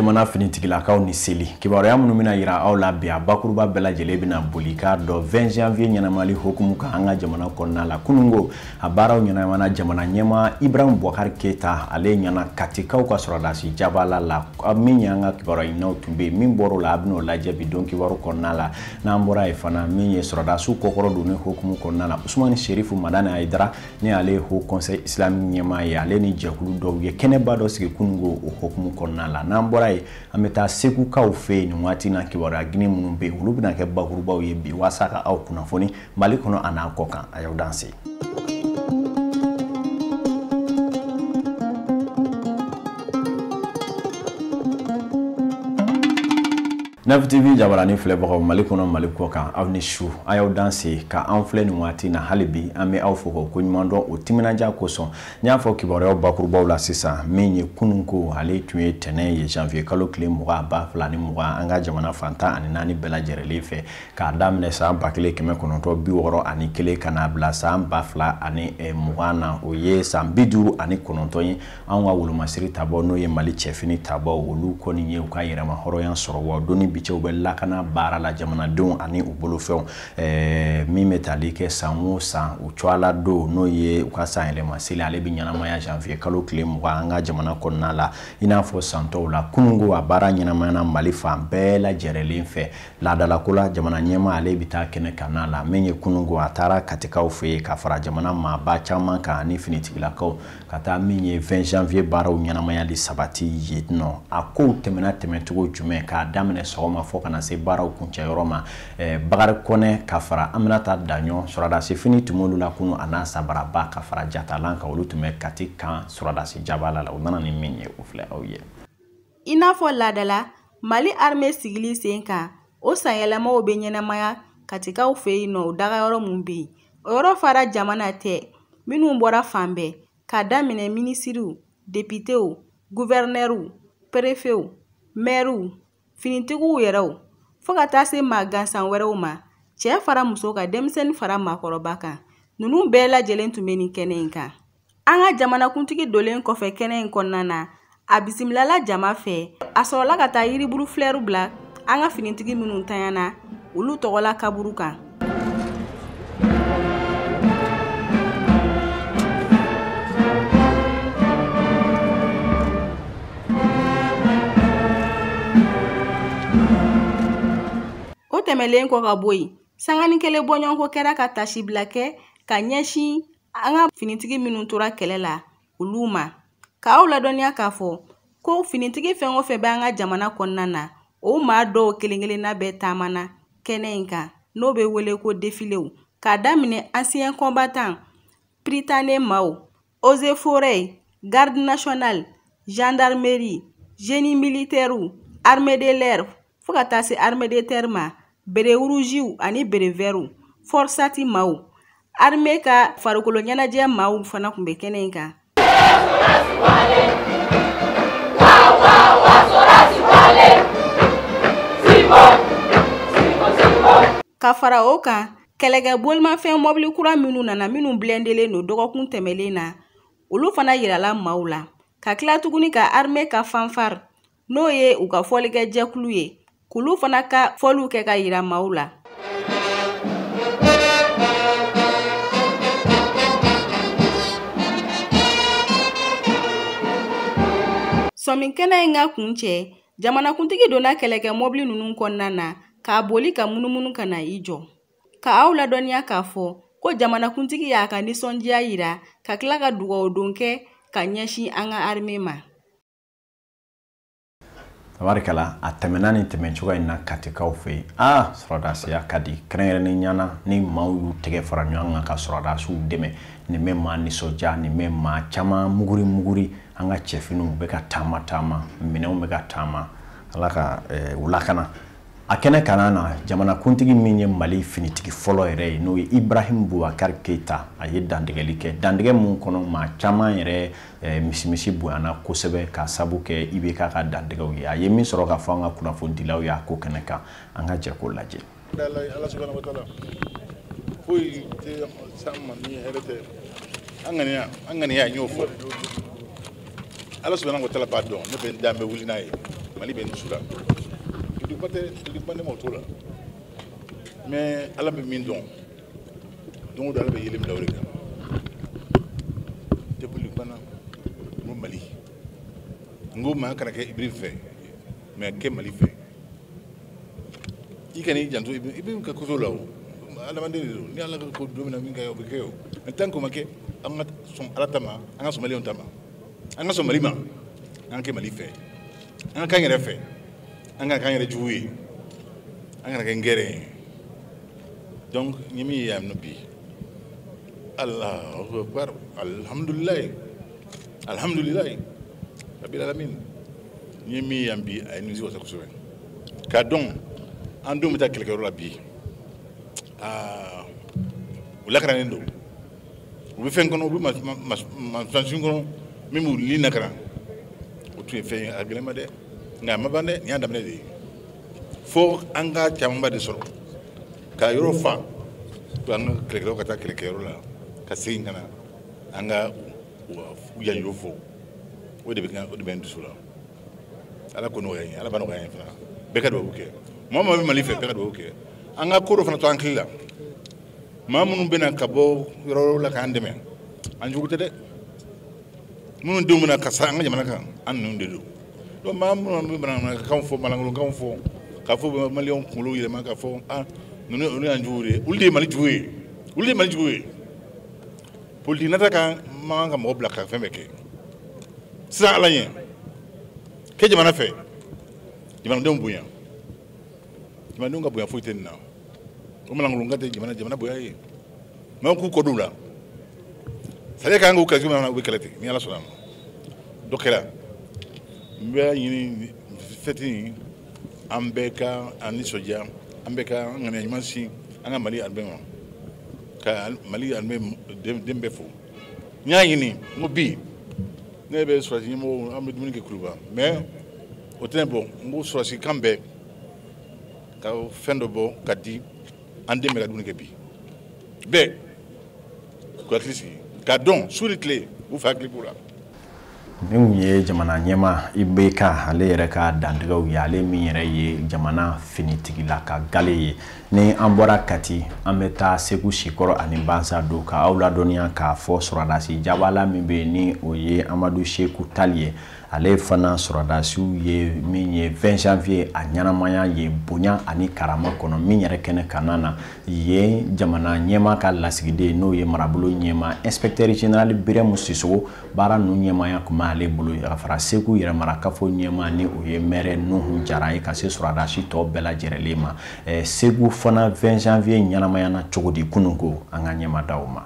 jamana finitigilakaw ni seli kibaruya minnu bɛna yira aw la bi a bakuruba bɛɛ lajɛlen bɛna boli k'a dɔn 20 janvier ɲɛnamali hokumu kan an ka jamana kɔnɔna la. Kunungo a baaraw ɲɛnamana jamana ɲɛmaa Ibrahim Boubacar Keita ale ɲɛna Katikaw ka sɔrɔdasi jabala la min y'an ka kibaruya ɲininaw tun bɛ yen min bɔr'o la a bɛn'o lajɛ bi don kibaru kɔnɔna la. N'an bɔra yen fana min ye sɔrɔdasiw kɔkɔrɔ donni hokumu kɔnɔna la Usumani Serifu Madani Hayidara ni ale ye Haut Conseil islamique ɲɛmaa ye ale ni jɛkulu dɔw ye kɛnɛba dɔ sigi kunungo o hokumu kɔnɔna la. N'an bɔra yen an bɛ taa Segukaw fɛ yen nin waati na kibaruya gini minnu bɛ yen olu bɛna kɛ bakurubaw ye bi walasa ka aw kunnafoni Mali kɔnɔ a n'a kɔ kan. A y'aw danse. Naf TV jabarani filɛbagaw Mali kɔnɔ Mali kɔ kan aw ni su a y'aw danse ka an filɛ nin waati na hali bi an bɛ aw fo k'o koɲuman dɔn o timinandiya kosɔn. N y'a fɔ kibaruyaw bakurubaw la sisan min ye kununko ale tun ye tɛnɛn ye janvier kalo tile 20 2020 an ka jamana fan 14 bɛɛ lajɛlen fɛ k'a daminɛ san 1961 ka n'a bila san 2020 na o ye san 59 ye. Anw ka wolomasiri tabɔ n'o ye Mali cɛfini tabɔ olu kɔni ye u ka yɛrɛma hɔrɔnya sɔrɔ wa donni bicɛw bɛ lakana baara la jamanadenw ani u bolofɛnw min bɛ tali kɛ san o san u cogoya don n'o ye u ka san yɛlɛma seli ale bɛ ɲɛnamaya janvier kalo tile 20 an ka jamana kɔnɔna la i n'a fɔ san tɔw la. Kunungo a baara ɲɛnamayana Mali fan bɛɛ lajɛlen fɛ laadalako la jamana ɲɛmaa ale bɛ taa kɛnɛ kan la min ye kunungo a taara Katikaw fɛ yen ka fara jamana maaba caman kan ani finitigilakaw ka taa min ye 20 janvier baaraw ɲɛnamayali sabati yen nɔ. A kow tɛmɛna tɛmɛcogo jumɛn k'a daminɛ sɔgɔma fo kana se baaraw kuncɛyɔrɔ ma Bakari Kɔnɛ ka fara Aminata Daɲɔ sɔrɔdasi fini tun b'olu la kunu a n'a sabaraba ka fara jatalan kan olu tun bɛ Kati kan sɔrɔdasi jabala la u nana ni min ye o filɛ aw ye. I n'a fɔ laadala Mali armée sigili sen kan o sanyɛlɛmaw bɛ ɲɛnamaya Katikaw fɛ yen nɔ o dagayɔrɔ mun bɛ yen o yɔrɔ fara jamana tɛ minnu bɔra fan bɛɛ k'a daminɛ minisiriw depitew guvɛrinɛriw perefew mɛriw finitigiw yɛrɛw fo ka taa se maa gansan wɛrɛw ma cɛ fara muso kan denmisɛnnin fara maakɔrɔba kan ninnu bɛɛ lajɛlen tun bɛ nin kɛnɛ in kan. An ka jamanakuntigi donnen kɔfɛ kɛnɛ in kɔnɔna na a bisimilala jama fɛ a sɔrɔla ka taa yiribulu filɛru bila an ka finitigi minnu tanyana olu tɔgɔla kaburu kan. O tɛmɛlen kɔ ka bɔ yen sanganin kelen bɔɲɔgɔnko kɛra ka tasibila kɛ ka ɲɛsin an ka finitigi minnu tora kɛlɛ la olu ma k'aw ladɔnniya k'a fɔ ko finitigi fɛn o fɛn bɛ an ka jamana kɔnɔna na o maa dɔw kelen kelenna bɛɛ taamana kɛnɛ in kan n'o bɛ wele ko defilew k'a daminɛ ancien combattant prytanée maaw eaux et forêts garde nationale gendarmerie génie militaire armée de l'air fo ka taa se armée de terre ma bere rougew ani bere vertw forsati maaw armée ka farikolo ɲɛnajɛ maaw fana tun bɛ kɛnɛ in kan. Ka fara o kan kɛlɛkɛ bolimafɛn mɔbili kura minnu nana minnu bilɛndelen don dɔgɔkun tɛmɛlen na olu fana yirala maaw la ka tila tuguni ka armée ka fanfare n'o ye u ka fɔlikɛ jɛkulu ye k'olu fana ka fɔliw kɛ ka yira maaw la. Sɔmi kɛnɛ in ka kun cɛ jamanakuntigi donna kɛlɛkɛ mɔbili ninnu kɔnɔna na k'a boli ka munumunu ka na i jɔ ka aw ladɔnniya k'a fɔ ko jamanakuntigi y'a ka nisɔndiya yira ka tila ka dugawudon kɛ ka ɲɛsin an ka armée ma. Tabarikala a tɛmɛna ni tɛmɛcogo in na Katikaw fɛ yen sɔrɔdasiya ka di kɛrɛnkɛrɛnnen ɲana ni maaw y'u tɛgɛ fara ɲɔgɔn kan ka sɔrɔdasiw dɛmɛ nin bɛ maa nisɔndiya nin bɛ maa caman muguri muguri an ka cɛfiniw bɛ ka taama taama minɛnw bɛ ka taama Ala ka u lakana. A kɛnɛ kana na jamanakuntigi min ye Mali finitigi fɔlɔ yɛrɛ ye n'o ye Ibrahim Boubacar Keita a ye dantigɛli kɛ dantigɛ mun kɔnɔ maa caman yɛrɛ misimisi bonyana kosɛbɛ k'a sabu kɛ IBK ka dantigɛw ye a ye min sɔrɔ ka fɔ an ka kunnafonidilaw ye a ko kɛnɛ kan an ka jɛ k'o lajɛ. Ala subahana wa taala foyi tɛ s'an ma ni hɛrɛ tɛ an ŋaniya n y'o fɔ Ala subahana wa taala b'a dɔn ne bɛ n da n bɛ wuli n'a ye. Mali bɛ dusu la. Politique ba tɛ, politique ba ne ma o t'o la. Mais Ala bɛ min dɔn, don o don Ala bɛ yelen bila o de kan. Tɛ politique ba na, n ko Mali. N ko maa kana kɛ Ibrahim fɛ, mais kɛ Mali fɛ. I kana i janto Ibrahim ka koso la o. Adamaden de don. Ni Ala ka ko don min na min ka ɲi o bɛ kɛ o. Mais tant que o ma kɛ, an ka sɔn Ala ta ma, an ka sɔn maliyɛnw ta ma. An ka sɔn Mali ma, an ka kɛ Mali fɛ. An ka k'an yɛrɛ fɛ. An ka k'an yɛrɛ jugu ye. An kana kɛ ngɛrɛ ye. Donc n ye min ye yan nɔ bi, Allahu akbar, alhamdulilayi, alhamdulilayi, rabil alamin. N ye min ye yan bi, a ye nimisi wasa kosɛbɛ. K'a dɔn an denw bɛ taa kɛlɛkɛyɔrɔ la bi, aa u lakananen don. U bɛ fɛn kɔnɔ, u bɛ mansin kɔnɔ min b'u ni lakana. O tun ye fɛn ye, a gɛlɛn ma dɛ, nka a ma ban dɛ, nin y'a daminɛ de ye. Fo an ka camanba de sɔrɔ ka yɔrɔ fa, to an ka kɛlɛkɛlaw ka taa kɛlɛkɛyɔrɔ la, ka segin ka na an ka u janjo fɔ. O de bɛ n dusu la. Ala ko nɔgɔya n ye, Ala b'a nɔgɔya n ye fana. Bɛɛ ka dugawu kɛ. Maa o maa bɛ Mali fɛ, bɛɛ ka dugawu kɛ. An ka ko dɔ fana to an hakili la. Maa minnu bɛ na ka bɔ yɔrɔ wɛrɛw la k'an dɛmɛ, an jugu tɛ dɛ. Minnu denw bɛ na ka sa an ka jamana kan, an ninnu de don. Donc maa minnu bɛ manamanakanw fɔ, malankolonkanw fɔ, k'a fɔ maliyɛnw kunkolo yɛlɛma k'a fɔ ah ninnu olu y'an jugu de ye, olu de ye Mali jugu ye, olu de ye Mali jugu ye. Politique nata kan man kan ka mɔgɔ bila ka fɛn bɛɛ kɛ. Sisan Ala ɲɛ, kɛ jamana fɛ, jamanadenw bonya. Jamanadenw ka bonya foyi tɛ nin na. O malankolonkan tɛ jamana bonya ye. Maaw k'u kɔ don u la. Sariya kan k'u kɛlɛ cogo min na, u bɛ kɛlɛ ten ni Ala sɔnna a ma. Dɔ kɛra. N bɛ ɲini fɛti in, an bɛɛ ka an nisɔndiya, an bɛɛ ka an ŋaniya ɲuman sin an ka Mali armée ma, ka Mali armée den bɛɛ fo. N y'a ɲini n ko bi ne bɛ sɔrɔdasi ɲɛmɔgɔw, an bɛ dumuni kɛ Kuluba, mais o tɛ ne bɔ. N ko sɔrɔdasi kan bɛɛ ka fɛn dɔ bɔ ka di an den bɛɛ ka dumuni kɛ bi, bɛɛ k'u hakili sigi k'a dɔn su ni tile u fa hakili b'u la. Min tun ye jamana ɲɛmaa IBK ale yɛrɛ ka dantigɛw ye, ale min yɛrɛ ye jamana finitigila ka gale ye. Ni an bɔra Kati, an bɛ taa Segu Sikɔrɔ ani Bansa don ka aw ladɔnniya k'a fɔ sɔrɔdasi jabala min bɛ yen ni o ye Amadu Seku Tali ye, ale fana sɔrɔdasiw ye min ye 20 janvier a ɲɛnamaya ye bonya ani karama kɔnɔ, min yɛrɛ kɛnɛ kana na yen jamana ɲɛmaa ka lasigiden n'o ye marabolo ɲɛmaa inspecteur général Biremu Sisogo, baara ninnu ɲɛmaaya tun b'ale bolo, ka fara Segu yɛrɛmarakafo ɲɛmaa ni o ye maire Nuhu Jara ye, ka se sɔrɔdasi tɔ bɛɛ lajɛlen ma. Segu fana 20 janvier ɲɛnamaya na cogo di kunun ko an ka ɲɛma d'aw ma.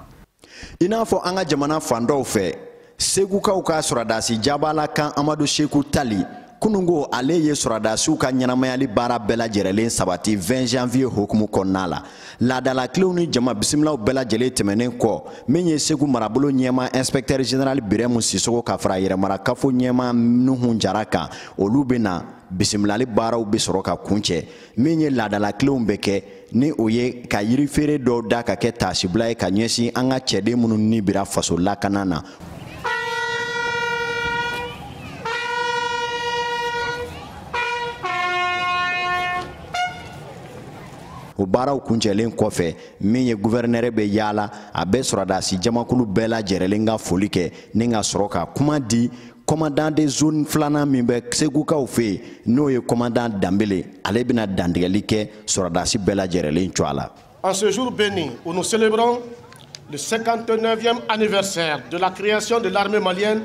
I n'a fɔ an ka jamana fan dɔw fɛ, Segukaw ka sɔrɔdasi jabala kan Amadu Seku Tali kununko ale ye sɔrɔdasiw ka ɲɛnamayali baara bɛɛ lajɛlen sabati 20 janvier hukumu kɔnɔna la. Laadalakilenw ni jama bisimilaw bɛɛ lajɛlen tɛmɛnen kɔ, min ye Segu marabolo ɲɛmaa inspecteur général Biremu Sisogo ka fara yɛrɛmarakafo ɲɛmaa Nuhu Jara kan, olu bɛ na bisimilali baaraw bɛ sɔrɔ ka kuncɛ. Min ye laadalakilenw bɛ kɛ ni o ye ka yirifeere dɔw da ka kɛ taasibila ye ka ɲɛsin an ka cɛden minnu ni bira faso lakana na. O baaraw kuncɛlen kɔfɛ, min ye gouverneur bɛ yaala, a bɛ sɔrɔdasi jamakulu bɛɛ lajɛlen ka foli kɛ ni ka sɔrɔ ka kuma di commandant de zone filanan min bɛ Segukaw fɛ yen, n'o ye commandant Danbele, ale bɛna dantigɛli kɛ sɔrɔdasi bɛɛ lajɛlen cogoya la. En ce jour béni où nous célébrons le 59e anniversaire de la création de l'armée malienne.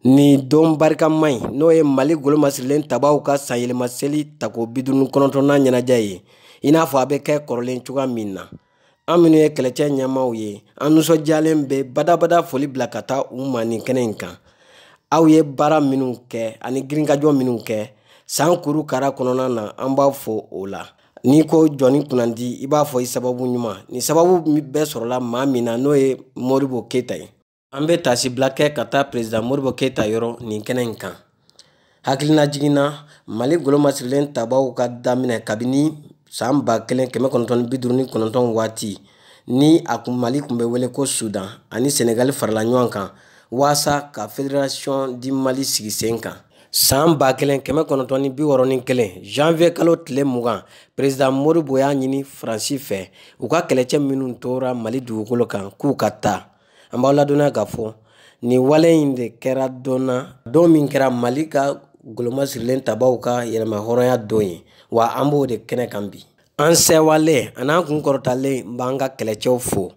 Ni don barikama in n'o ye Mali golomasirilen tabaw ka sanyɛlɛma seli tako 59nan ɲɛnajɛ ye, i n'a fɔ a bɛ kɛ kɔrɔlen cogoya min na. An minnu ye kɛlɛcɛ ɲɛmaaw ye, an nisɔndiyalen bɛ badabada foli bila ka taa u ma nin kɛnɛ in kan. Aw ye baara minnu kɛ ani girinkajɔ minnu kɛ san kuru kara kɔnɔna na, an b'aw fo o la. N'i ko jɔnni kunnandi, i b'a fɔ i sababu ɲuman. Nin sababu bɛɛ sɔrɔla maa min na, n'o ye Modibo Keyita ye. An bɛ taasibila kɛ ka taa président Modibo Keyita yɔrɔ nin kɛnɛ in kan. Hakilina jiginna Mali golomasirilen tabaw ka daminɛ kabini san 1959 waati ni a kun Mali tun bɛ wele ko Sudan ani Senegali farala ɲɔgɔn kan waasa ka Fédération du Mali sigi sen kan. San 1961 janvier kalo tile 20, président Modibo y'a ɲini Faransi fɛ u ka kɛlɛcɛ minnu tora Mali dugukolo kan k'u ka taa. An b'aw ladɔnniya k'a fɔ nin wale in de kɛra don na, don min kɛra Mali ka golomasirilen tabaw ka yɛrɛmahɔrɔnya don ye, wa an b'o de kɛnɛ kan bi. An sɛwalen an'an kun kɔrɔtalen b'an ka kɛlɛcɛw fo.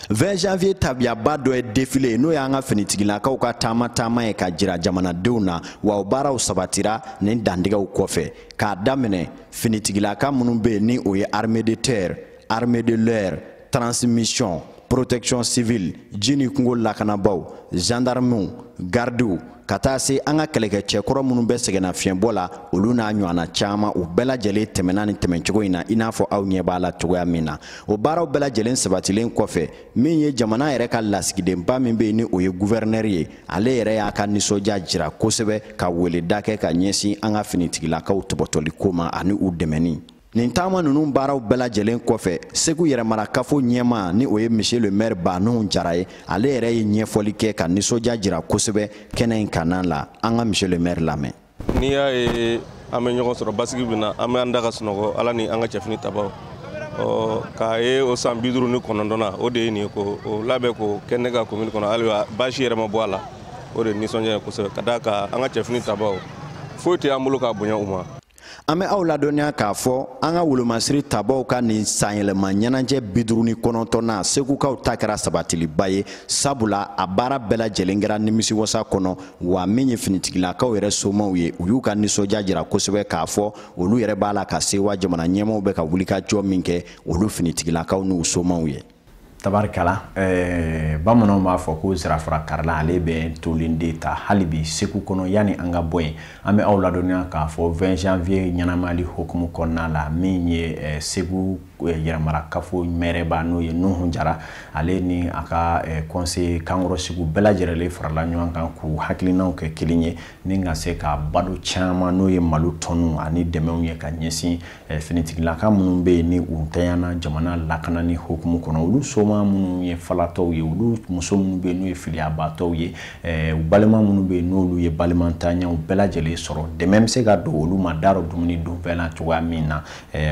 20 janvier tabiyaba dɔ ye défilé, n'o y'an ka finitigilakaw ka taama taama ye ka jira jamanadenw na, wa o baaraw sabatira nin dantigɛw kɔfɛ k'a daminɛ finitigilaka minnu bɛ yen ni o ye armée de terre, armée de l'air, transmission, protection civile, ji ni kungo lakanabaaw, gendarmew, gardiw, ka taa se an ka kɛlɛkɛcɛkɔrɔ minnu bɛ sɛgɛnnafiɲɛbɔ la, olu n'a ɲɔgɔnna caman, u bɛɛ lajɛlen tɛmɛna ni tɛmɛcogo in na i n'a fɔ aw ɲɛ b'a la cogoya min na. O baaraw bɛɛ lajɛlen sabatilen kɔfɛ, min ye jamana yɛrɛ ka lasigidenba min bɛ yen ni o ye gouverneur ye, ale yɛrɛ y'a ka nisɔndiya jira kosɛbɛ ka weleda kɛ ka ɲɛsin an ka finitigilakaw tɔbɔtɔliko ma ani u dɛmɛni. Nin taama ninnu baaraw bɛɛ lajɛlen kɔfɛ, Segu yɛrɛmarakafo ɲɛmaa ni o ye monsieur le maire Banuhu Jara ye, ale yɛrɛ ye ɲɛfɔli kɛ ka nisɔndiya jira kosɛbɛ kɛnɛ in kanna la. An ka monsieur le maire lamɛn. N'i y'a ye an bɛ ɲɔgɔn sɔrɔ basigi bɛ na, an bɛ an da ka sunɔgɔ Ala ni an ka cɛfini tabaw k'a ye o san 59 na, o de ye nin ye ko o labɛn k'o kɛ ne ka commune kɔnɔ, hali baasi yɛrɛ ma bɔ a la, o de ye nisɔndiya ye kosɛbɛ ka d'a kan an ka cɛfini tabaw foyi tɛ an bolo k'a bonya u ma. An bɛ aw ladɔnniya k'a fɔ an ka wolomasiri tabaw ka nin sanyɛlɛma ɲɛnajɛ 59nan Segukaw ta kɛra sabatiliba ye, sabula a baara bɛɛ lajɛlen kɛra nimisiwasa kɔnɔ, wa min ye finitigilakaw yɛrɛ somaw ye, u y'u ka nisɔndiya jira kosɛbɛ k'a fɔ olu yɛrɛ b'a la ka sewa jamana ɲɛmaaw bɛ ka wulikajɔ min kɛ olu finitigilakaw n'u somaw ye. Tabarikala, bamananw b'a fɔ ko sirafara karila ale bɛ tolen de ta hali bi Segu kɔnɔ. Yanni an ka bɔ yen, an bɛ aw ladɔnniya k'a fɔ 20 janvier ɲɛnamali hukumu kɔnɔna la, min ye Segu yɛrɛmarakafo mɛrɛba n'o ye Nuhu Jara, ale ni a ka conseiller kankɔrɔsigiw bɛɛ lajɛlen farala ɲɔgɔn kan k'u hakilinaw kɛ kelen ye ni ka se ka balo caman n'o ye malo tɔnw ani dɛmɛw ye ka ɲɛsin finitigilaka minnu bɛ yen ni u ntanyana jamana lakanani hukumu kɔnɔ, olu soma minnu ye falatɔw ye, olu muso minnu bɛ yen n'u ye filiyabatɔw ye, u balima minnu bɛ yen n'olu ye balimantanyaw bɛɛ lajɛlen sɔrɔ, dɛmɛ bɛ se ka don olu ma darɔ dumuni dunfɛn na cogoya min na.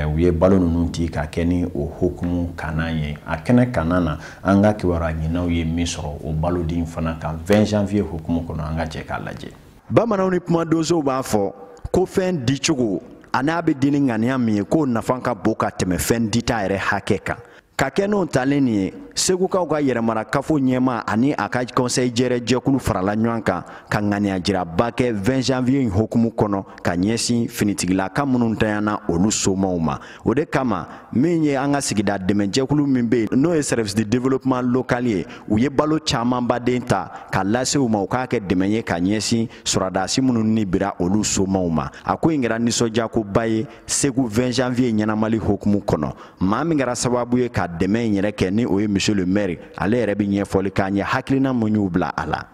U ye balo ninnu di ka kɛ ni o hukumu kana ye. A kɛnɛ kana na, an ka kibaruya ɲininaw ye min sɔrɔ o baloden fana kan 20 janvier hukumu kɔnɔ, an ka jɛ k'a lajɛ. Bamananw ni kumadonsow b'a fɔ ko fɛn dicogo a n'a bɛ di ni ŋaniya min ye, k'o nafa ka bon ka tɛmɛ fɛn dita yɛrɛ hakɛ kan. Ka kɛ n'o talen nin ye, Segukaw ka yɛrɛmarakafo ɲɛmaa ani a ka conseil jɛrɛjɛkulu farala ɲɔgɔn kan ka ŋaniya jiraba kɛ 20 janvier in hukumu kɔnɔ ka ɲɛsin finitigilaka minnu ntanyana olu somaw ma. O de kama min ye an ka sigida dɛmɛjɛkulu min bɛ yen n'o ye service de développement local ye, u ye balo camanbaden ta ka lase u ma u k'a kɛ dɛmɛ ye ka ɲɛsin sɔrɔdasi minnu ni bira olu somaw ma. A ko in kɛra nisɔndiyakoba ye Segu 20 janvier ɲɛnamali hukumu kɔnɔ. Maa min kɛra sababu ye ka dɛmɛ in yɛrɛ kɛ ni o ye monsieur le maire, ale yɛrɛ bɛ ɲɛfɔli k'an ye hakilina mun y'u bila a la.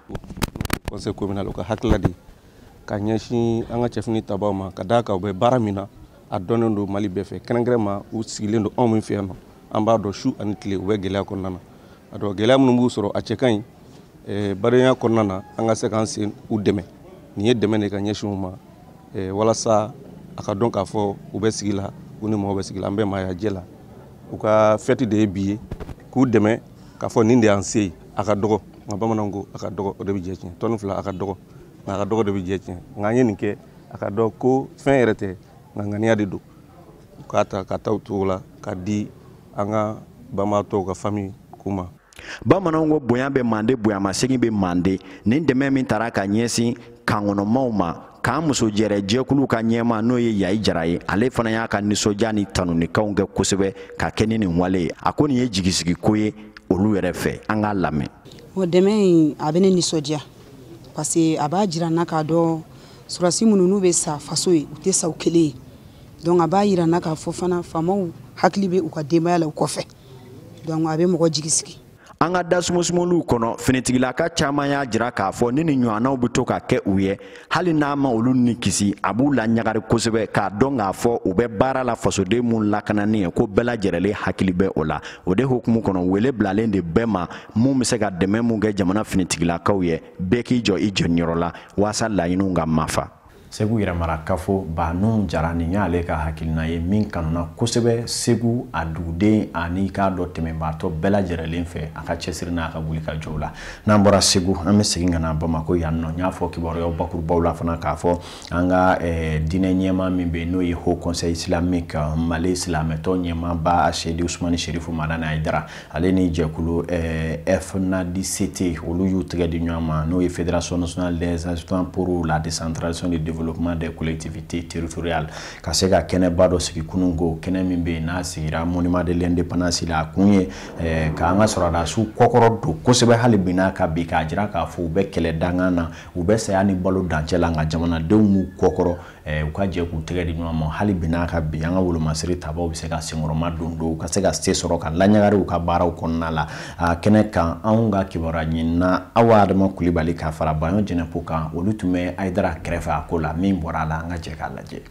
Conseil communal ka hakilila de ka ɲɛsin an ka cɛfini tabaw ma, ka d'a kan u bɛ baara min na a dɔnnen don Mali bɛɛ fɛ, kɛrɛnkɛrɛn u sigilen don anw min fɛ yan nɔ, an b'a dɔn su ani tile u bɛ gɛlɛya kɔnɔna na. A dɔn gɛlɛya minnu b'u sɔrɔ a cɛ ka ɲi badenya kɔnɔna na, an ka se k'an sen u dɛmɛ. Nin ye dɛmɛ de ka ɲɛsin u ma walasa a ka dɔn k'a fɔ u bɛ sigi la, u ni mɔgɔw bɛ sigi la, an bɛ maaya jɛ la. U ka fête de ye bi ye k'u dɛmɛ k'a fɔ nin de y'an se ye, a ka dɔgɔ, nka bamananw ko a ka dɔgɔ o de bɛ jɛ tiɲɛ, tɔni 2 a ka dɔgɔ, nka a ka dɔgɔ de bɛ jɛ tiɲɛ, nka an ye nin kɛ a ka dɔn ko fɛn yɛrɛ tɛ, nka ŋaniya de don. U k'a ta ka taa o cogo la ka di an ka banbaatɔw ka famille k'u ma. Bamananw ko bonya bɛ mande, bonyamasegin bɛ mande. Nin dɛmɛ min taara ka ɲɛsin kankɔnɔmaw ma, k'an muso jɛrɛjɛkulu ka ɲɛmaa n'o ye Yayi Jara ye, ale fana y'a ka nisɔndiya ni tanunikanw kɛ kosɛbɛ ka kɛ ni nin wale ye. A ko nin ye jigisigiko ye olu yɛrɛ fɛ, an k'a lamɛn. O dɛmɛ in a bɛ ne nisɔndiya parce que a b'a jira n na k'a dɔn sɔrɔdasi minnu n'u bɛ sa faso ye, u tɛ sa u kelen ye. Donc a b'a jira n na k'a fɔ fana faamaw hakili bɛ u ka denbaya la u kɔfɛ. Donc a bɛ mɔgɔ jigi sigi. An ka da sumusumuliw kɔnɔ, finitigilaka caman y'a jira k'a fɔ ni nin ɲɔgɔnnaw bɛ to ka kɛ u ye, hali n'a ma olu ni kisi, a b'u la ɲagari kosɛbɛ k'a dɔn k'a fɔ u bɛ baara la fasoden mun lakanani ye, ko bɛɛ lajɛlen hakili bɛ o la. O de hukumu kɔnɔ, wele bilalen de bɛɛ ma mun bɛ se ka dɛmɛ mun kɛ jamana finitigilakaw ye, bɛɛ k'i jɔ i jɔniyɔrɔ la walasa laɲiniw ka mafa. Segu yɛrɛmara kafo Banu Jara, nin y'ale ka hakilina ye min kanuna kosɛbɛ Segu a duguden ani k'a dɔ tɛmɛbaatɔ bɛɛ lajɛlen fɛ a ka cɛsiri n'a ka wuli ka jɔw la. N'an bɔra Segu, an bɛ segin ka na Bamakɔ yan nɔ. N y'a fɔ kibaruyaw bakurubaw la fana k'a fɔ an ka diinɛ ɲɛmaa min bɛ yen, n'o ye Haut Conseil islamique Mali silamɛtɔn ɲɛmaaba Seyidi Usumani Serifu Madani Hayidara, ale ni jɛkulu FNADCT, olu y'u tɛgɛ di ɲɔgɔn ma, n'o ye Fédération nationale des associations pour la décentralisation du développement des collectivités territoriales, ka se ka kɛnɛba dɔ sigi kununko, kɛnɛ min bɛ yen n'a sigira Monument de l'Indépendance la. A kun ye k'an ka sɔrɔdasiw kɔkɔrɔ don kosɛbɛ hali bi n'a ka bi, k'a jira k'a fɔ u bɛ kɛlɛ dangan na, u bɛ saya ni balo dancɛ la, nka jamanadenw m'u kɔkɔrɔ, u ka jɛ k'u tɛgɛ di ɲɔgɔn ma hali bi n'a ka bi an ka wolomasiri tabaw bɛ se ka senkɔrɔma don, u ka se ka se sɔrɔ ka laɲagari u ka baaraw kɔnɔna la. A kɛnɛ kan, anw ka kibaruya ɲinina Awa Adama Kulibali ka fara Baɲɔ Jɛnɛpo kan, olu tun bɛ Hayidara kɛrɛfɛ a ko la. Min bɔra a la, an ka jɛ k'a lajɛ.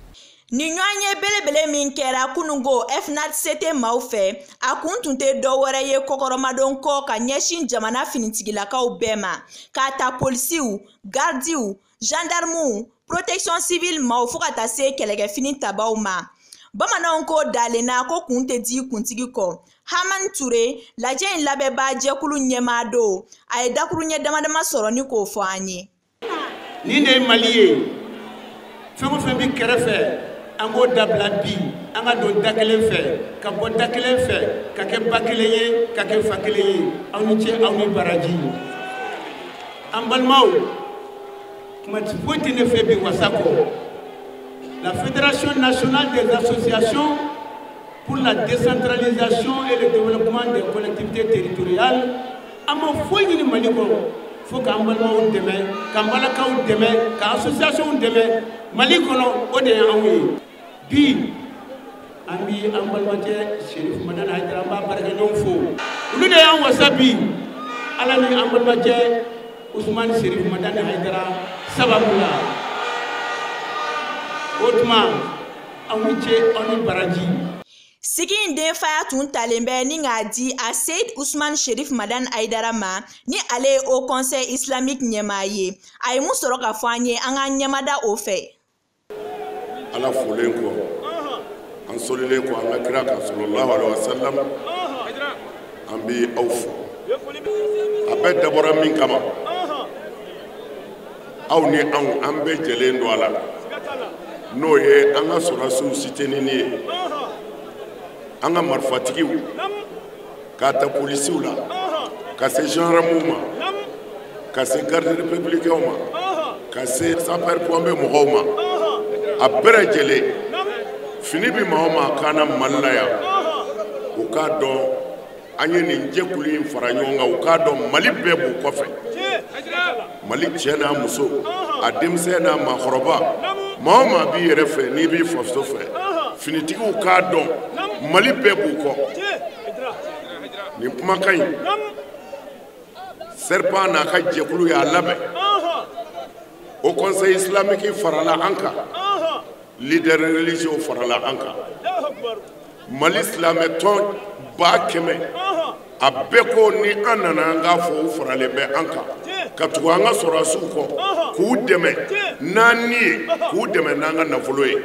Nin ɲɔgɔn ye belebele min kɛra kunungo FNADCT maaw fɛ, a kun tun tɛ dɔ wɛrɛ ye kɔkɔrɔmadon kɔ ka ɲɛsin jamana finitigilakaw bɛɛ ma, k'a ta polisiw, gardiw, gendarmew, protection civile maaw, fo ka taa se kɛlɛkɛfini tabaw ma. Bamananw ko dalenna ko kun tɛ di kuntigi kɔ. Hamani Ture, lajɛ in labɛnbaa jɛkulu ɲɛmaa don, a ye dakuruɲɛ dama dama sɔrɔ ni k'o fɔ an ye. Nin de ye Mali ye. Fɛn o fɛn bɛ kɛrɛfɛ, an k'o dabila bi, an ka don da kelen fɛ, ka bɔ da kelen fɛ, ka kɛ ba kelen ye, ka kɛ fa kelen ye. Aw ni ce, aw ni baraji. An balimaw, kuma foyi tɛ ne fɛ bi wasa kɔ. La Fédération nationale des associations pour la décentralisation et le développement des collectivités territoriales, an ma foyi ɲini Mali kɔnɔ fo k'an balimaw dɛmɛ, k'an balakaw dɛmɛ, ka association dɛmɛ Mali kɔnɔ, o de ye anw ye. Bi an bi an balimacɛ Serifu Madani Hayidara, an b'a baarakɛɲɔgɔnw fo, olu de y'an wasa bi, Ala ni an balimacɛ Usumani Serifu Madani Hayidara sababu la. O tuma, aw ni ce, aw ni baraji. Sigi in denfaya tun talen bɛ ni k'a di a Seyid Usman Sherif Madani Hayidara ma, ni ale ye Haut Conseil islamique ɲɛmaa ye. A ye mun sɔrɔ ka fɔ an ye, an k'an ɲɛmada o fɛ. Ala folen kɔ, an solilen kɔ an ka kira kan sallallahu alaihi wasallam, an bɛ aw fo. A bɛɛ dabɔra min kama, aw ni anw, an bɛɛ jɛlen don a la, n'o ye an ka sɔrɔdasiw sitenini ye, an ka marifatigiw, k'a ta polisiw la, ka se gendarmew ma, ka se garde républicain ma, ka se sapeur pompier mɔgɔw ma, a bɛɛ lajɛlen fini bi maa o maa kan na Mali la yan, u k'a dɔn an ye nin jɛkulu in fara ɲɔgɔn kan, u k'a dɔn Mali bɛɛ b'u kɔfɛ. Mali cɛ n'a muso, a denmisɛn n'a maakɔrɔba, maa o maa b'i yɛrɛ fɛ n'i b'i faso fɛ, finitigiw k'a dɔn Mali bɛɛ b'u kɔ. Nin kumakan in, SERPA n'a ka jɛkulu y'a labɛn, Haut Conseil islamique farala an kan, leader religieux farala an kan, Mali silamɛtɔn 100,000, a bɛɛ ko ni an nana an k'a fɔ u faralen bɛ an kan, ka tugu an ka sɔrɔdasiw kɔ, k'u dɛmɛ n'an ni ye, k'u dɛmɛ n'an ka nafolo ye,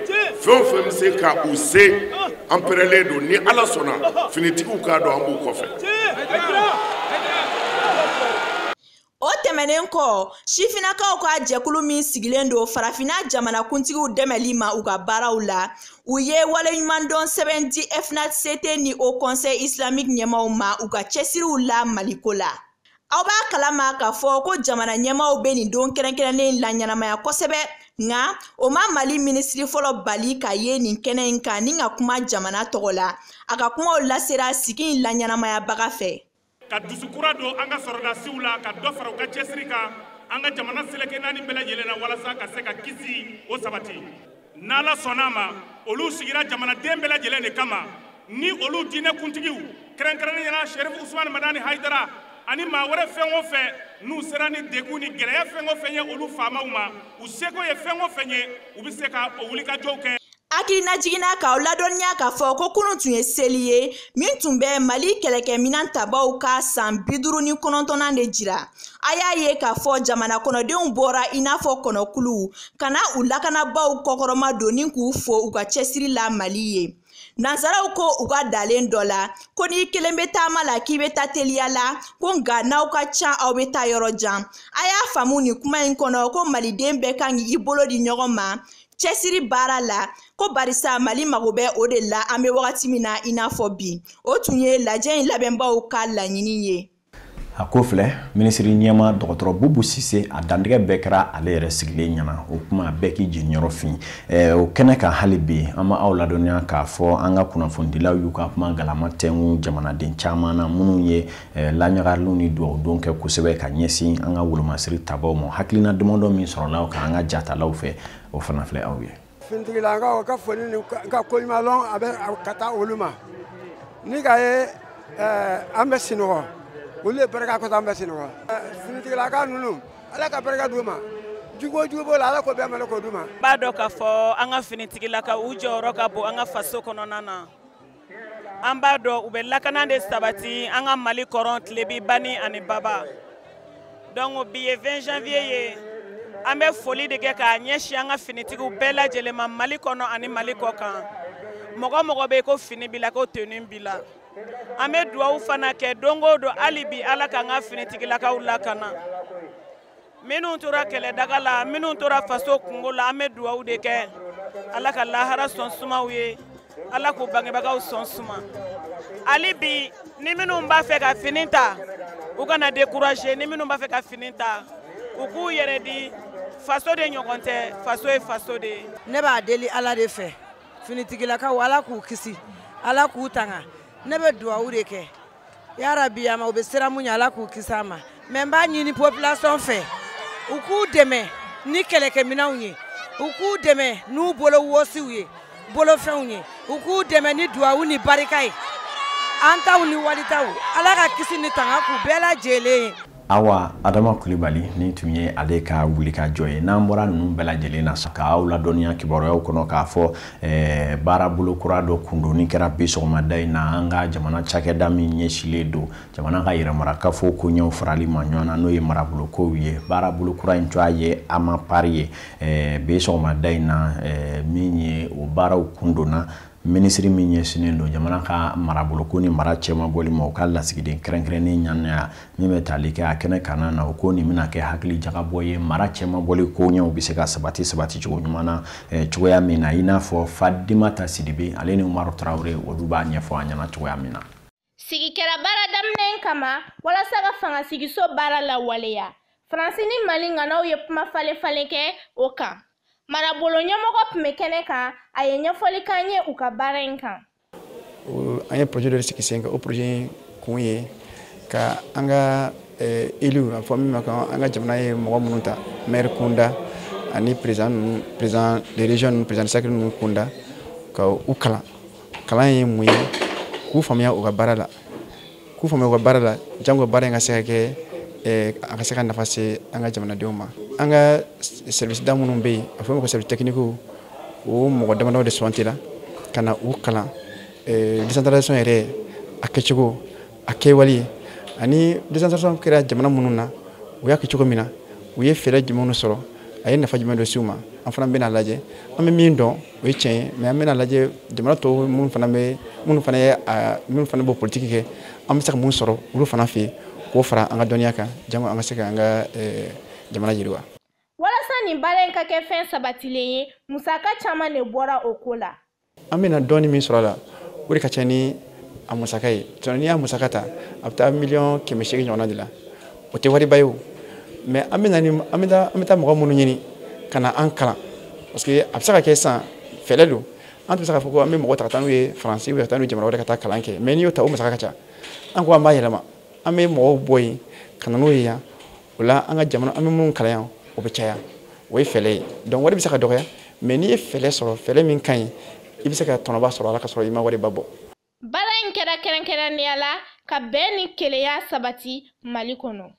fɛn o fɛn bɛ se ka u se, an pɛrɛlen don. Ni Ala sɔnna, finitigiw k'a dɔn an b'u kɔfɛ. O tɛmɛnen kɔ, sifinnakaw ka jɛkulu min sigilen don farafinna jamanakuntigiw dɛmɛli ma u ka baaraw la, u ye waleɲumandɔn sɛbɛn di FNADCT ni Haut Conseil islamique ɲɛmaaw ma u ka cɛsiriw la Maliko la. Aw b'a kalama k'a fɔ ko jamana ɲɛmaaw bɛ nin don kɛrɛnkɛrɛnnen laɲɛnamaya kosɛbɛ, nka o ma Mali minisiri fɔlɔ bali ka ye nin kɛnɛ in kan ni ka kuma jamana tɔgɔ la. A ka kumaw lasera sigi in laɲɛnamayabaga fɛ. Ka dusukura don an ka sɔrɔdasiw la, ka dɔ fara u ka cɛsiri kan an ka jamana seleke naani bɛɛ lajɛlen na, walasa ka se ka kisi o sabati. N'Ala sɔnna a ma, olu sigira jamanaden bɛɛ lajɛlen de kama, ni olu diinɛ kuntigiw, kɛrɛnkɛrɛnnenya la Serifu Usumani Madani Hayidara ani maa wɛrɛ fɛn o fɛn n'u sera ni degun ni gɛlɛya fɛn o fɛn ye olu faamaw ma, u seko ye fɛn o fɛn ye, u bɛ se ka o wulikajɔw kɛ. Hakilina jiginna k'aw ladɔnniya k'a fɔ ko kunun tun ye seli ye min tun bɛ Mali kɛlɛkɛminɛn tabaw ka san 59nan de jira. A y'a ye k'a fɔ jamana kɔnɔdenw bɔra i n'a fɔ kɔnɔkulu ka na u lakanabaaw kɔkɔrɔma donni k'u fo u ka cɛsiri la Mali ye. Nansaraw ko u ka dalen dɔ la ko n'i kelen bɛ taama la k'i bɛ taa teliya la ko nka n'aw ka ca aw bɛ taa yɔrɔ jan. A y'a faamu nin kuma in kɔnɔ ko maliden bɛɛ kan k'i bolo di ɲɔgɔn ma cɛsiri baara la ko barisa Mali mago bɛ o de la an bɛ wagati min na i n'a fɔ bi. O tun ye lajɛ in labɛnbaw ka laɲini ye. A ko filɛ, minisiri ɲɛma dɔgɔtɔrɔ Bubu Sise a dantigɛ bɛɛ kɛra ale yɛrɛ sigilen ɲɛna. O kuma bɛɛ k'i jeniyɔrɔ fin. O kɛnɛ kan hali bi an ma aw ladɔnniya k'a fɔ an ka kunnafonidilaw y'u ka kuma galama tɛnku jamanaden caman na minnu ye laɲagariliw ni dugawudon kɛ kosɛbɛ ka ɲɛsin an ka wolomasiri tabaw ma. Hakilina damadɔ min sɔrɔla kan an ka jatalaw fɛ, o fana filɛ aw ye. Finitigilakaw ka foli ni ka koɲuman lɔn a bɛ ka taa olu ma. Ni ka ye an bɛ sinɔgɔ, olu ye barika kɔsɔn an bɛ sinɔgɔ. Finitigilaka ninnu, Ala ka barika d'u ma. Jugu o jugu b'o la, Ala k'o bɛɛ mali k'o d'u ma. N b'a dɔn k'a fɔ an ka finitigilakaw u jɔyɔrɔ ka bon an ka faso kɔnɔna na. An b'a dɔn u bɛ lakana de sabati an ka Mali kɔrɔn tilebi bani ani baba. Donc bi ye 20 janvier ye. An bɛ foli de kɛ k'a ɲɛsin an ka finitigiw bɛɛ lajɛlen ma Mali kɔnɔ ani Mali kɔ kan. Mɔgɔ mɔgɔ bɛ yen ko fini b'i la ko tenue b'i la. An bɛ duwawu fana kɛ don o don hali bi Ala k'an ka finitigilakaw lakana. Minnu tora kɛlɛdaga la, minnu tora faso kungo la, an bɛ duwawu de kɛ. Ala ka lahara sɔn sumaw ye, Ala k'u bangebagaw sɔn suma. Hali bi ni minnu b'a fɛ ka fini ta, u kana décourager. Ni minnu b'a fɛ ka fini ta, u k'u yɛrɛ di. Faso de ɲɔgɔn tɛ, faso ye faso de ye. Ne b'a deli Ala de fɛ, finitigilakaw Ala k'u kisi, Ala k'u tanga. Ne bɛ duwawu de kɛ yarabi a ma, u bɛ sira mun ɲɛ Ala k'u kisi a ma. Mais n b'a ɲini population fɛ, u k'u dɛmɛ ni kɛlɛkɛminɛnw ye, u k'u dɛmɛ n'u bolo wosiw ye, bolofɛnw ye, u k'u dɛmɛ ni duwawu ni barika ye. An taw ni walitaw, Ala ka kisi ni tanga k'u bɛɛ lajɛlen ye. Awa Adama Kulibali ni tun ye ale ka wulikajɔ ye. N'an bɔra ninnu bɛɛ lajɛlen na sa, k'aw ladɔnniya kibaruyaw kɔnɔ k'a fɔ baarabolo kura dɔ kundonni kɛra bi sɔgɔmada in na an ka jamana cakɛda min ɲɛsilen don jamana ka yɛrɛmarakafo koɲɛw farali ma ɲɔgɔn na, n'o ye marabolokow ye. Baarabolo kura in tɔgɔ ye AMAPAR ye. Bi sɔgɔmada in na min ye o baaraw kundonna, minisiri min ɲɛsinnen don jamana ka maraboloko ni mara cɛmabɔli ma, o ka lasigiden kɛrɛnkɛrɛnnen ɲanaya min bɛ tali kɛ a kɛnɛ kana na, o ko nin bɛna kɛ hakili jagabɔ ye mara cɛmabɔli koɲɛw bɛ se ka sabati sabati cogo ɲuman na cogoya min na, i n'a fɔ Fadimata Sidibe ale ni Umaru Tarawele olu b'a ɲɛfɔ an ɲɛna cogoya min na. Sigi kɛra baara daminɛ in kama walasa ka fangasigiso baara lawaleya. Faransi ni Mali ŋanaw ye kuma falen falen kɛ o kan. Marabolo ɲɛmɔgɔ tun bɛ kɛnɛ kan, a ye ɲɛfɔli k'an ye u ka baara in kan. An ye projet dɔ sigi sen kan. O projet in kun ye ka an ka élus, a fɔ min ma ko an ka jamana ye mɔgɔ minnu ta, maire kunda ani président ninnu, président de région ninnu, président de cercle ninnu kunda, ka u kalan. Kalan ye mun ye? K'u faamuya u ka baara la, k'u faamuya u ka baara la, jango baara in ka se ka kɛ a ka se ka nafa se an ka jamanadenw ma. An ka service da minnu bɛ yen, a fɔ ma ko service technique, o mɔgɔ damadɔ de sugantira ka na u kalan décentralisation yɛrɛ a kɛcogo, a kɛwale, ani décentralisation kɛra jamana minnu na, u y'a kɛ cogo min na, u ye fɛɛrɛ jumɛnw sɔrɔ, a ye nafa jumɛn dɔ s'u ma. An fana bɛna lajɛ, an bɛ min dɔn o ye tiɲɛ ye, mais an bɛna lajɛ jamana tɔw minnu fana bɛ minnu fana ye minnu fana b'o politique kɛ, an bɛ se ka mun sɔrɔ olu fana fɛ yen k'o fara an ka dɔnniya kan, jango an ka se k'an ka jamana yiriwa. Walasa nin baara in ka kɛ fɛn sabatilen ye, musaka caman de bɔra o ko la. An bɛna dɔɔni min sɔrɔ a la, o de ka ca ni a musaka ye. N'i y'a musaka ta, a bɛ taa 800 000 ɲɔgɔnna de la. O tɛ wariba ye o, mais an bɛ taa mɔgɔ minnu ɲini ka na an kalan, parce que a bɛ se ka kɛ sisan fɛɛrɛ don. An tɛ se k'a fɔ ko an bɛ mɔgɔ ta ka taa n'u ye Faransi, ka taa n'u ye jamana wɛrɛ ka taa kalan kɛ, mais n'i y'o ta, o musaka ka ca. An ko an b'a yɛlɛma, an bɛ mɔgɔw bɔ yen ka na n'o ye yan. O la an ka jamana, an bɛ minnu kalan yan, o bɛ caya. O ye fɛɛrɛ ye. Donc wari bɛ se ka dɔgɔya, mais n'i ye fɛɛrɛ sɔrɔ, fɛɛrɛ min ka ɲi, i bɛ se ka tɔnɔba sɔrɔ a la ka sɔrɔ i ma wariba bɔ. Baara in kɛra kɛrɛnkɛrɛnnenya la ka bɛn ni kelenya sabati Mali kɔnɔ.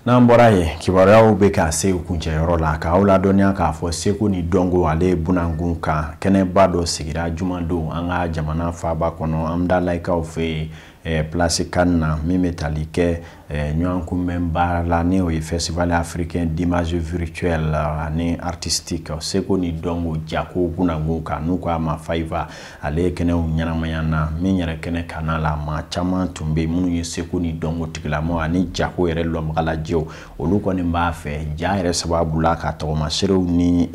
N'an bɔra yen, kibaruyaw bɛ ka se u kuncɛyɔrɔ la, k'aw ladɔnniya k'a fɔ seko ni dɔnko ale bunankun kan, kɛnɛba dɔ sigira jumadon an ka jamana faaba kɔnɔ, Amudalayi fɛ yen, place Cannes na, min bɛ tali kɛ ɲɔgɔn kunbɛn baara la, ni o ye Festival africain d'image virtuelle ani artistique, seko ni dɔnko jako bunankun kan, n'u k'a ma FAIVA. Ale ye kɛnɛw ɲɛnamaya na min yɛrɛ kɛnɛ kana la, maa caman tun bɛ yen minnu ye seko ni dɔnko tigilamɔgɔ ani jako yɛrɛ lɔnbagalajɛw. Olu kɔni b'a fɛ ja yɛrɛ sababu la ka tɔgɔmaserew ni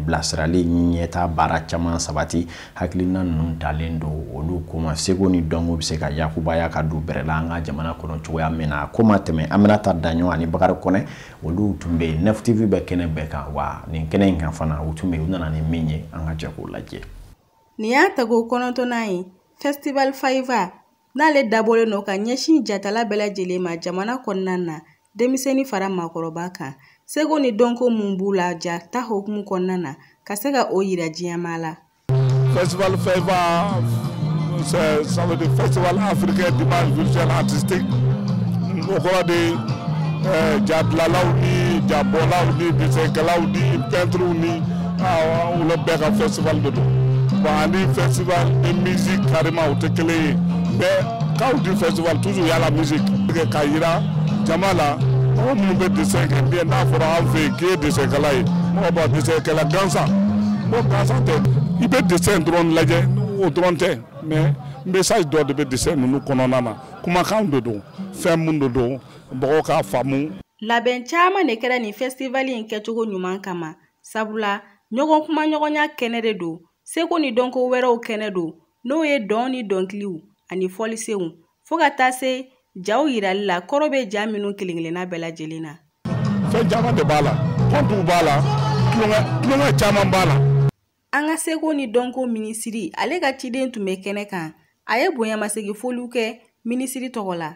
bilasirali ɲɛta baara caman sabati. Hakilina ninnu talen don olu koma seko ni dɔnko bɛ se ka yakubaya ka don bɛrɛ la an ka jamana kɔnɔ cogoya min na. Ko ma tɛmɛ Aminata Daɲɔ ani Bakari Kɔnɛ, olu tun bɛ yen. Nef TV bɛ kɛnɛ bɛɛ kan, wa nin kɛnɛ in kan fana u tun bɛ yen. U nana ni min ye, an ka jɛ k'o lajɛ. Nin y'a tago 9nan ye Festival FAIVA n'ale dabɔlen don ka ɲɛsin jatala bɛɛ lajɛlen ma jamana kɔnɔna na, denmisɛnnin fara maakɔrɔba kan, seko ni dɔnko mun b'u la ja ta hokumu kɔnɔna na, ka se ka o yira diɲɛmaa la. Festival FAIVA, ça veut dire Festival africain d'image virtuelle artistique. O kɔrɔ de jabilalaw ni jabɔlaw ni desinkɛlaw ni peintres ni olu bɛɛ ka festival de don. Bon, ani festival de musique carrément, o tɛ kelen ye, mais quand on dit festival, toujours il y a la musique. K'a yira jama la, mɔgɔ minnu bɛ dessin kɛ, n'a fɔra an fɛ yen k'i ye desinkɛla ye, mɔgɔ b'a desinkɛla gansan, bon, gansan tɛ. I bɛ dessin dɔrɔn lajɛ, o dɔrɔn tɛ, mais message dɔ de bɛ dessin ninnu kɔnɔna na, kumakan de don, fɛn mun de don, mɔgɔw k'a faamu. Labɛn caman de kɛra nin festival in kɛcogo ɲuman kama, sabula ɲɔgɔn kumaɲɔgɔnya kɛnɛ de don, seko ni dɔnko wɛrɛw kɛnɛ don, n'o ye dɔn ni dɔnkiliw ani fɔlisenw, fo ka taa se jaw yirali la, kɔrɔ bɛ ja minnu kelen kelenna bɛɛ lajɛlen na. Fɛn caman de b'a la, kɔntuw b'a la, tulonkɛ caman b'a la. An ka seko ni dɔnko minisiri, ale ka ciden tun bɛ kɛnɛ kan. A ye bonyamasegin foliw kɛ minisiri tɔgɔ la.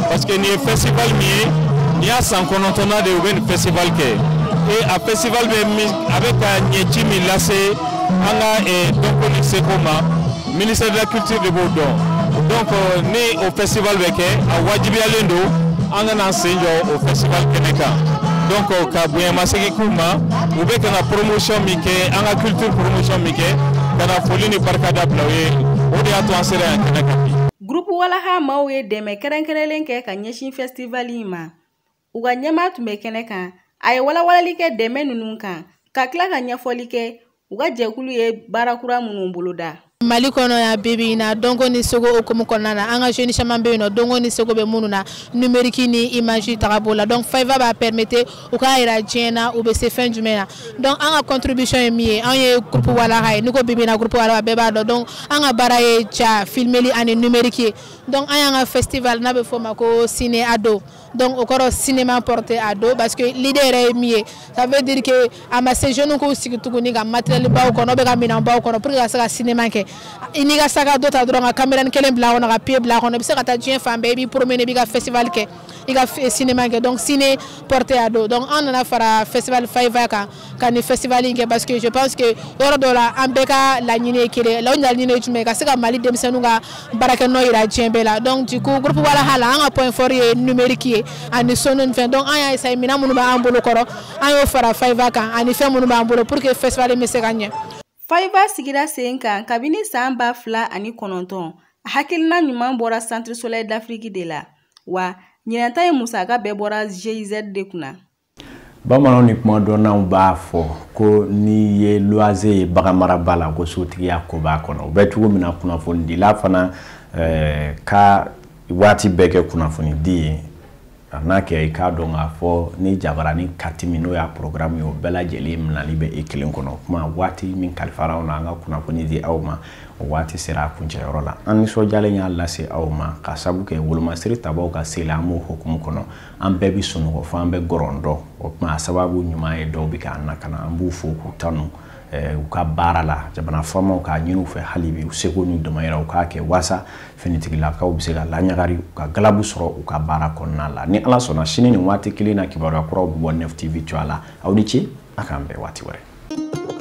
Parce que nin ye festival min ye, nin y'a san 9nan de ye u bɛ nin festival kɛ, et a festival bɛ min, a bɛ ka ɲɛci min lase an ka dɔnko ni seko ma, ministère de la Culture de b'o dɔn. Donc ni o festival bɛ kɛ, a wajibiyalen don an ka n'an sen jɔ o festival kɛnɛ kan. Donc ka bonyamasegin k'u ma, u bɛ ka na promotion min kɛ, an ka culture promotion min kɛ, ka na foli ni barikada bila u ye, o de y'a to an sera yan kɛnɛ kan bi. Groupe Walaha maaw ye dɛmɛ kɛrɛnkɛrɛnlen kɛ ka ɲɛsin festival in ma. U ka ɲɛmaa tun bɛ kɛnɛ kan, a ye walawalali kɛ dɛmɛ ninnu kan, ka tila ka ɲɛfɔli kɛ u ka jɛkulu ye baara kura minnu boloda. Mali kɔnɔ yan bi in na, dɔnko ni seko hokumu kɔnɔna na, an ka jeunes caman bɛ yen nɔ, dɔnko ni seko bɛ minnu na, numérique ni image taga la. Donc FAIVA b'a permettre u k'a yira diɲɛ na u bɛ se fɛn jumɛn na. Donc an ka contribution ye min ye, an ye groupe Walaha ye. N'i ko bi bi in na groupe Walaha, bɛɛ b'a dɔn. Donc an ka baara ye ja filmeli ani numérique ye. Donc an y'an ka festival n'a bɛ f'o ma ko Ciné Ado. Donc o kɔrɔ cinéma porté ado, parce que l'idée yɛrɛ ye min ye, ça veut dire que a ma se jeunes k'u sigi tuguni ka matériel baw kɔnɔ, bɛ ka minɛn baw kɔnɔ pour que ka se ka cinéma kɛ. I n'i ka sac à dos ta dɔrɔn, ka caméra kelen bila a kɔnɔ, ka pied bila a kɔnɔ, i bɛ se ka taa diɲɛ fan bɛɛ, i b'i promener, i b'i ka festival kɛ, i ka cinéma kɛ. Donc ciné porté ado. Donc an nana fara festival FAIVA kan ka nin festival in kɛ, parce que je pense que yɔrɔ dɔw la, an bɛɛ ka laɲini ye kelen. La o laɲini ye jumɛn ye? Ka se ka Mali denmisɛnninw ka baarakɛnɔ yira diɲɛ bɛɛ la. Donc du coup, groupe Walaha la, an ka point fort ye numérique ye ani son ni fɛn. Donc an y'a essayer, minɛn minnu b'an bolo kɔrɔ, an y'o fara FAIVA kan ani fɛn minnu b'an bolo pour que festival in bɛ se ka ɲɛ. FAIVA sigira sen kan kabini san 2009. A hakilina ɲuman bɔra Centre Soleil d'Afrique de la, wa ɲinata ye musaka bɛɛ bɔra GIZ de kunna. Bamananw ni kumadɔnnaw b'a fɔ ko n'i ye luwanze ye baganmaraba la, ko sotigiya ko b'a kɔnɔ. O bɛ cogo min na, kunnafonidila fana ka waati bɛɛ kɛ kunnafonidi ye, a n'a kɛ i k'a dɔn k'a fɔ ni jabarani kati min n'o y'a programme ye, o bɛɛ lajɛlen minali bɛ e kelen kɔnɔ. O kuma, waati min kalifara aw na an ka kunnafoni di aw ma, o waati sera a kuncɛyɔrɔ la. An nisɔndiyalen y'a lase aw ma ka sabu kɛ wolomasiri tabaw ka se la, an b'o hokumu kɔnɔ, an bɛɛ bi sunɔgɔ fo an bɛ gɔrɔndɔ. O kuma, a sababu ɲuman ye dɔw bɛ k'an lakana, an b'u fo k'u tanu u ka baara la. Jamana faamaw k'a ɲini u fɛ hali bi, u seko n'u damayira, u k'a kɛ waasa finitigilakaw bɛ se ka laɲagari, u ka galabu sɔrɔ u ka baara kɔnɔna la. Ni Ala sɔnna, sini nin waati kelen na, kibaruya kuraw bɛ bɔ Nef TV cogoya la. Aw ni ce, a k'an bɛn waati wɛrɛ.